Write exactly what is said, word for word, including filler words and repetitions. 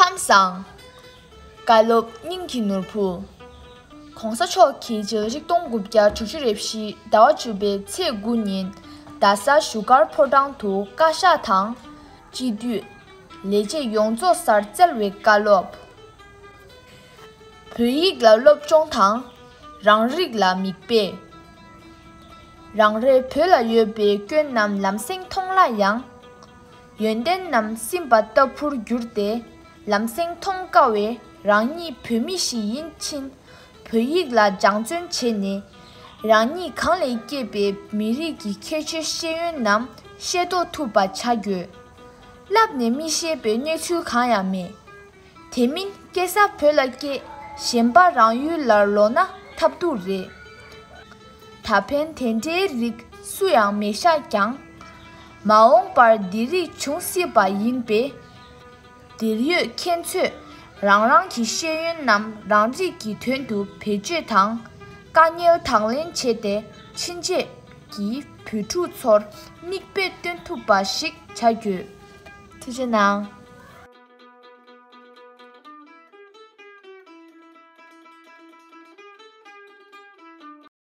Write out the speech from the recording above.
ལམ་བཟང་། བཀའ་སློབ་སྙིང་གི་ནོར་བུ། ༸གོང་ས་མཆོག་གིས་ཕྱི་ལོ་ཆིག་སྟོང་དགུ་བརྒྱ་དྲུག་ཅུ་རེ་བཞི་ཟླ་བ་བཅུ་པའི་ཚེས་དགུ་ཉིན་རྡ་ས་བཞུགས་སྒར་ཕོ་བྲང་དུ་བཀའ་ཤག་དང་། སྤྱི་འཐུས། ལས་བྱེད་ཡོངས་རྫོགས་སར་བསྩལ་བའི་བཀའ་སློབ། བོད་ཡིག་ལ་སློབ་སྦྱོང་དང་། རང་རིགས་ལ་མིག་དཔེ། རང་རེའི་བོད་ལ་ཡོད་པའི་སྐྱོན་རྣམས་ལམ་སེང་མཐོང་སླ་ཡང་། ཡོན་ཏན་རྣམས་སྲིད་པ་ལྟ་བུར་གྱུར་ཏེ། ལམ་སེང་མཐོང་དཀའ་བས། རང་ཉིད་བོད་མི་ཞིག་ཡིན་ཕྱིན། བོད་ཡིག་ལ་སྦྱང་བརྩོན་བྱས་ནས། རང་ཉིད་གང་ལས་སྐྱེས་པའི་མི་རིགས་ཀྱི་ཁྱད་ཆོས་ཤེས་ཡོན་རྣམས་ཤེས་རྟོགས་ཐུབ་པ་བྱ་དགོས། བསླབས་ནས་མི་ཤེས་པའི་གནས་ཚུལ་གང་ཡང་མེད། དེ་མིན་སྐྱེ་ས་བོད་ལ་སྐྱེས། གཞན་པ་རང་ཡུལ་ལ་ལོག་ན་ཐབས་སྡུག་རེད། ད་ཕན་དེ་འདྲའི་རིགས་སུ་ཡང་མེད་ཤག་ཀྱང་། མ་འོངས་པར་འདི་རིགས་འབྱུང་སྲིད་པ་ཡིན་པས། འབྲེལ་ཡོད་མཁན་ཚོས་རང་རང་གི་ཤེས་ཡོན་རྣམས་རང་རིགས་ཀྱི་དོན་དུ་བེད་སྤྱོད་དང་། དཀའ་ངལ་དང་ལེན་བྱས་ཏེ། ཕྱིན་ཆད་ཀྱི་བོད་ཕྲུག་ཚོར་མིག་དཔེ་སྟོན་ཐུབ་པ་ཞིག་བྱ་དགོས། ཐུགས་རྗེ་གནང་།